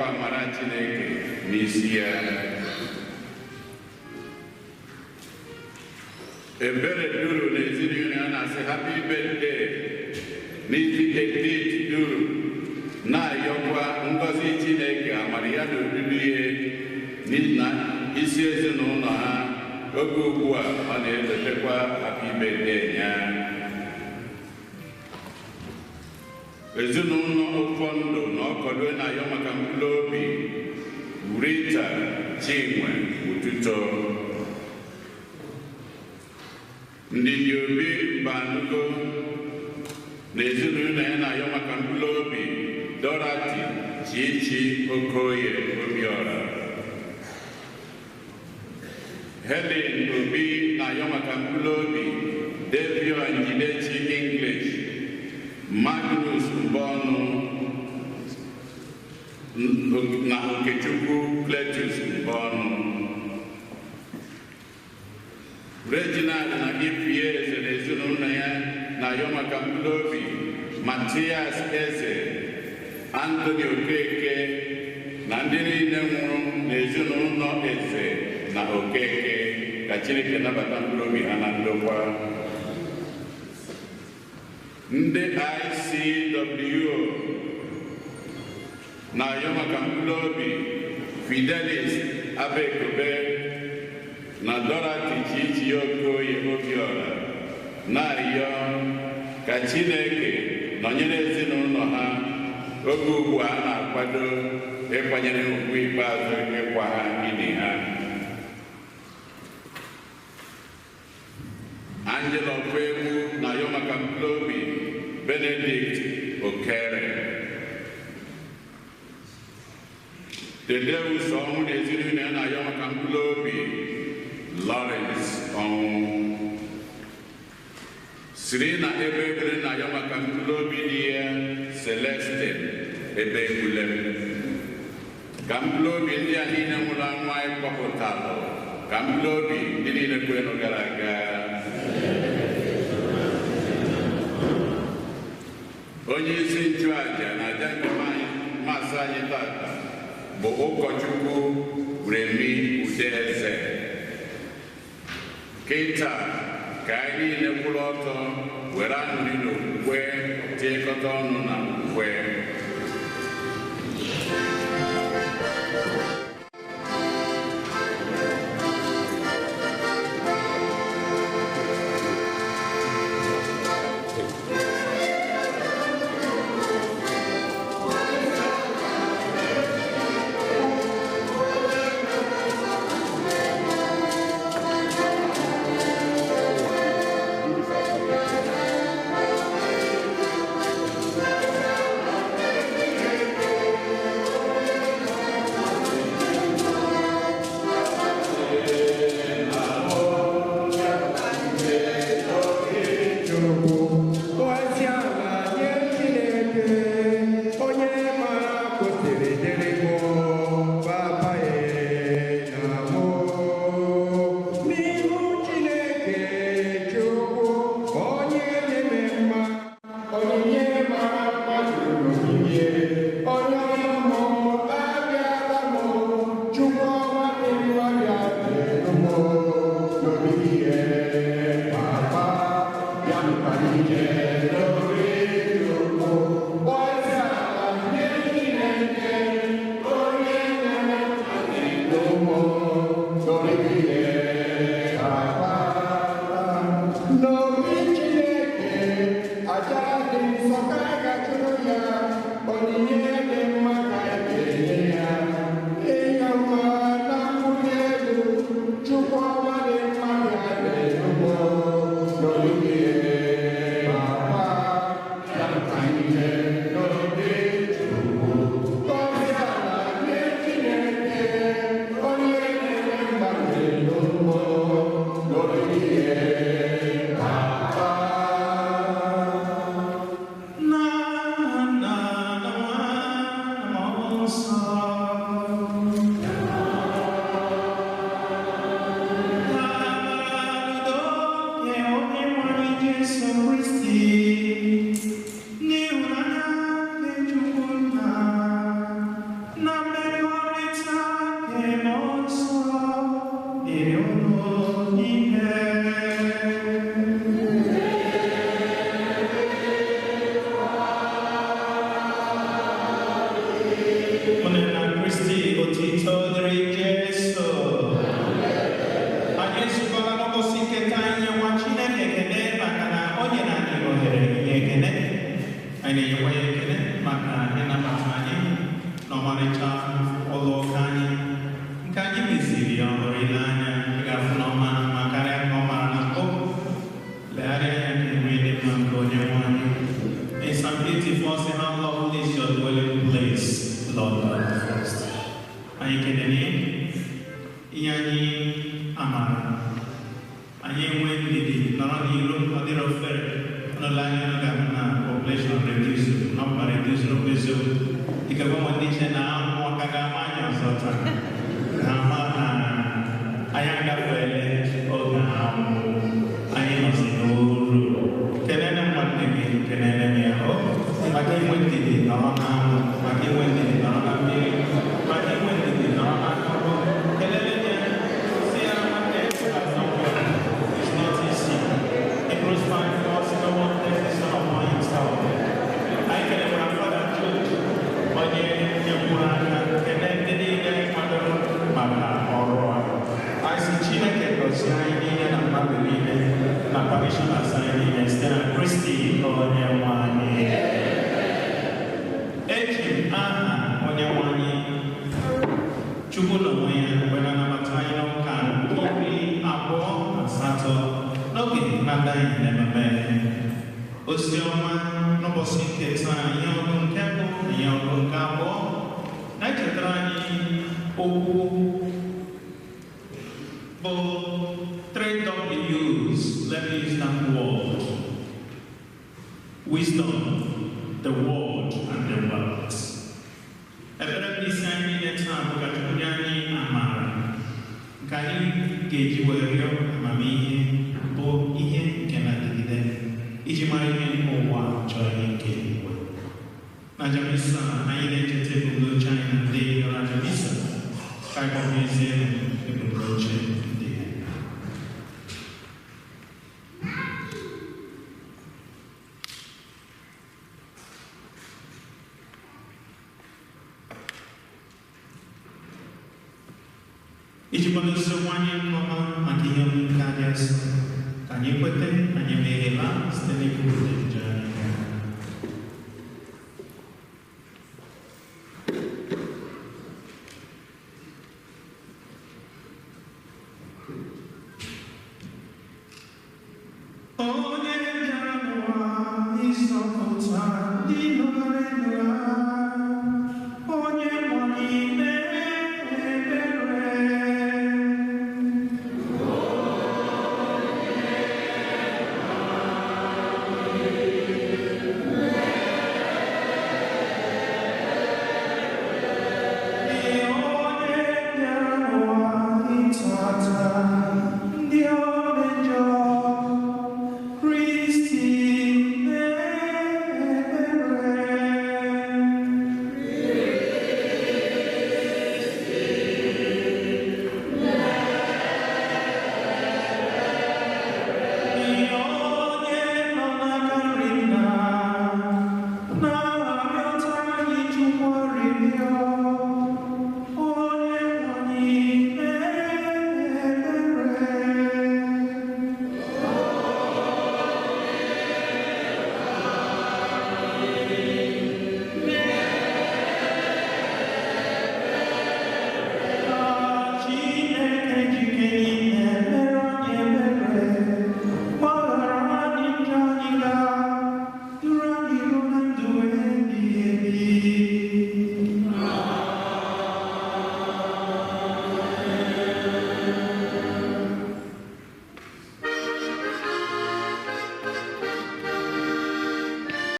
na-ayọkwa amara Chineke n'isi ya. Ebere Duru na ezinụlọ ya na-asị happy birthday n'isi Edith Duru, na-ayọkwa ngọzi Chineke, amara ya na obibi ihe na isi ezinụlọ ha oge ugbu a ọ na-elotekwa happy birthday ya. Ezinụlọ Ụfọndụ na Ọkọdụ na-ayọ maka mkpụrụ obi Rita Chinwe Ututo. Ndidi Obi Mbanugo na ezinụlọ ya na-ayọ maka mkpụrụ obi Dorothy Chichi Okoye Obiora. Helen Obi na-ayọ maka mkpụrụ obi Davion Jidechi English, Magnus Mbọnụ na Okechukwu Cletus Mbọnụ. Reginald na Ifie Eze na ezinụlọ ya na-ayọ maka mkpụrụ obi Matias Eze, Anthony Okeke na ndị niile nwụrụ n'ezinụlọ Eze na Okeke, ka Chineke nabata mkpụrụ obi ha na ndokwa. Ndị ICWO na-ayọ maka mkpụrụ obi Fidelis Abekobe na Dorothy Chichi Okoye Obiora, na-ayọ ka Chineke nọnyere ezinụlọ ha oge ugbu a na-akwado ịkwanyere ugwu ikpeazụ ịkwa ha ili ha. Angela Ofegbu na-ayọ maka mkpụrụ obi Benedict Okere. Tedeus Ọnwụ na ezinụlọ ya na-ayọ maka mkpụrụ obi Lawrence Ọnwụ. Siri na ebe ebere na-ayọ maka mkpụrụ obi dị ya Celestine ebe egbule. Ka mkpụrụ obi ndị a niile nwụrụ anwụ anyị kpọpụtalụ, ka mkpụrụ obi ndị niile kwenụ gara aga. Onye isi nchụaja na aja nke masị anyị tata bụ ụkọchukwu Remi Udeze. Kịta ka anyị niile kwụrụ ọtọ were aṅụrị na okwukwe tinyekọta ọnụ na okwukwe. Jesu Kristi, n'ịhụnanya nke Chukwu Nna, na N'ọmarịcha ụlọ ụka anyị nke anyị meziri ọhụrụ, ile anya ị ga-afụ na ọ mara mma karịa ka ọ mara na mbụ. Legharịa anya ka enwee dị mma nke Onye nwe anyị. In Psalm 84 say, "How lovely is your dwelling place, Lord God of hosts." Anyị kelere ihe anyị amara anyị enwe ndidi nọrọ n'iro. Ọ dịrị ofere ọnụla anya ọ ga-ahụ na population reduce, number reduce. Eziokwu, dịka gbanwe ndị iche na anwụ aka ga-ama anyị ọzọ taa, ha ma na anyị agafeela oge anwụ, anyị nọzi n'oru. Kelele nwanne gị, kelele m ya o maka inwe ndidi nọrọ n'anwụ, maka inwe ndidi nọrọ na mmiri, maka inwe ndidi nọrọ n'akụkụ. Kelele ya, si ya, "Nwanne, it's not easy." Hebrews 5:4, "No one takes the sun upon himself." Anyị kelekwara Fada Jude, onye nyekwuru aka. Kelee ndị niile kwadoro maka ọrụ a. Anyị sị Chineke gọzie anyị niile na mmadụ niile na parishioners anyị niile site na Kristi Onye nwe anyị. Eji m aha Onye nwe anyị Chukwu n'onwe ya wee na-anabata anyị n'ụka 28 n'oge na-adaghị n'ememe ozi ọma n'ụbọchị nke taa. Ihe ọgụ nke mbụ na ihe ọgụ nke abụọ na-echetara anyị okwu bụ three W's. Let me use that word: wisdom, the word, and the wealth. Ekpere bụ isi anyị niile taa bụ ka Chukwu nye anyị amara nke anyị ga-eji wee rịọ amamihe, bụ ihe nke na-adịgide, iji mara ihe nke ụwa chọrọ ihe nke eluigwe. Na aja misa anyị na-echeta ebumnuche anyị na ndị yọrọ aja misa. Ka anyị kpọkwezie ebumnuche ndị ya. Iji kwadosi onwe anyị nke ọma maka ihe omume nke adị nsọ, ka anyị kweta anyị emeghela site n'ikwupụta